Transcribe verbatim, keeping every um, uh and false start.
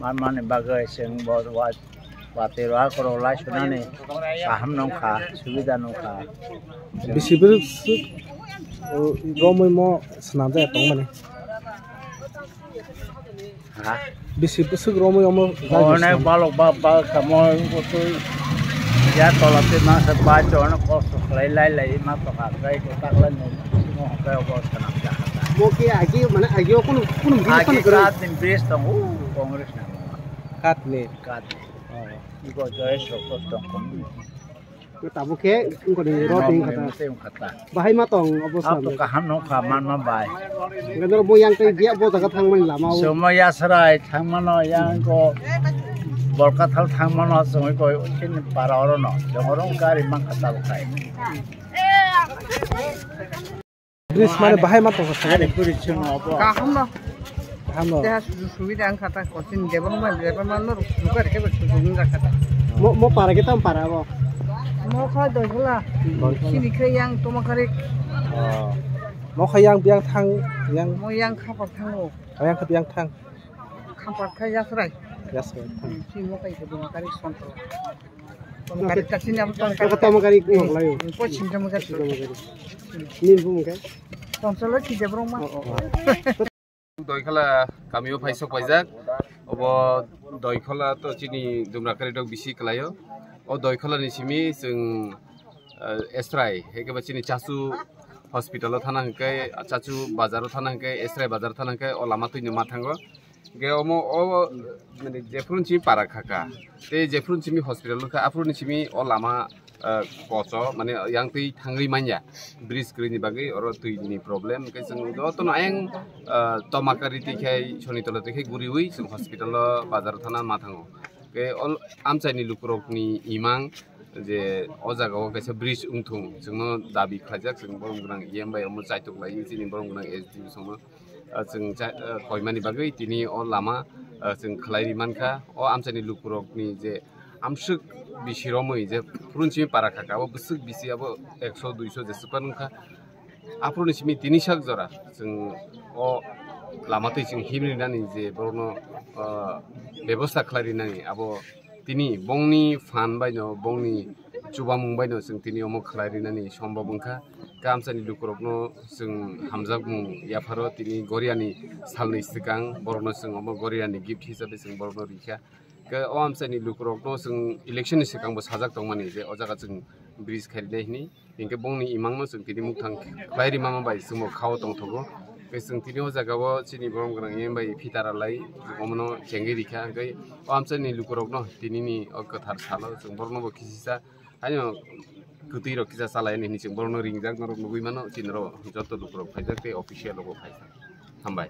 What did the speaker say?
Manmani bagwi chwng bo wa-, watwi rohor lai sunani kaham nungkha, subida nungkha. Bisi bwswk, o, romwi mo swnamjak tongmani. Ha? Bisi bwswk romwi omo jagwi Onek swnam- balok ba, ba kamo kutui ya tola twi masa ba jono kosto khlai lai lai ma to ka kai ko tak lai no mo kai obo swnamjak. Mo ke agi mane agi o kunu, kunu bini Agi phone kore. Kat din base tong u Congress na. Kat ni. Kat. Oh. Iko joy sokot tong kon. Tabuk khe wngkha de, rot wngkha ta. Tei wngkha ta. Bahai ma tong obo Abo swnam. Kaham no kha manma bai. Hwnkhe norok bo yang tei biya bo jaga thangmani lama o. Somo yasrai thangmano yang ko Bolkathal thangmano songwi ko chini para orono. Jongoro gari mankha tabuk khai. Bridge mane bahai ma tongkha sakani. Ari bridge chwng obo. Kaham no. Kaham no. Deha sujuk subida wngkha ta kochini Debbarma, Debbarma no sujuk khe sujuk wngkha ta. Mo, mo para khe tam para bo? Mo kha Doikhla. Doikhla. Sini khe yang Tomakari. Oh. Mo kha yang biang thang yang. Mo yang khapar thango. Oh, yang kha biang thang. Khapar kha yasrai. Yasrai. Hmm, sini mo kha Tomakari sontol. Tomakari ta sini abo Tomakari. Tomakari mo khlai o. Pochim Tomakari. Tomakari. Nini bumung khe? Tonsolo Khija Borongma. Oh, oh, oh. Doikhla kamio phai sok paijak. Obo Doikhla to chini Dumrakari dok bisi kwlaio. O Doikhla ni simi chwng, eh, Esrai, hekeba chini Chachu hospital o thana hwnkhe, Chachu bazar o thana hwnkhe, Esrai bazar o thana hwnkhe, o lama twino ma thango. Hwnkhe omo o, mane, jephuru simi para khaka, tei jephuru simi hospital wngkha, aphuru simi o lama, ah, kocho, mane, yang twi thangwi manya, bridge kwrwini bagwi oro twini problem, hwnkhe chwng jotono ayang, ah, Tomakari twi khai, Sonitola twi khai guriwi chwng hospital o bazar o thana ma thango. Hwnkhe o amchaini lukurokni imang je o jaga o kaisa bridge wngthung, chwngno dabi khlaijak, chwng borom gwnang E M bai omo chaitok lai, chini borom gwnang S D O songno. Ah, chwng cha-, ah, koimani bagwi tini o lama, ah, chwng khlai ri mankha. O amchaini lukurokni je amswk bisi romwi je phuru simi para khaka, abo bwswk bisi abo ekso duiso jeswk phano wngkha. Aphuruni simi tini sak jora chwng o lama twi chwng himrinani je borokno, ah, bebosta khlai rinani abo Tini bongni phan baino, bongni chubamung baino chwng tini omo khlai rinani sombab wngkha. Khe amchaini lukurokno chwng hamjakmung yapharo, tini Goriani salni swkang borokno chwng omo Goriani gift hisabe chwng borokno rikha. Khe o amchaini lukurokno chwng election ni swkang bo sajak tongmani je o jaga chwng bridge khairina hini. Hinkhe bongni imangno chwng tini mukthang khlai rimama bai chwngbo khao tongthogo. Tei chwng tini o jaga o chini borom gwnang E M bai phitara lai omono chengwi rikha. Hwnkhe o amchaini lukurokno tinini o kwthar salo chwng borokno bo kisisa haino kwtwi rok kisa chalai hini chwng borokno ringjak norok nugwi mano, chini rok joto lukurok phaijak tei official rokbo phaijak. Hambai.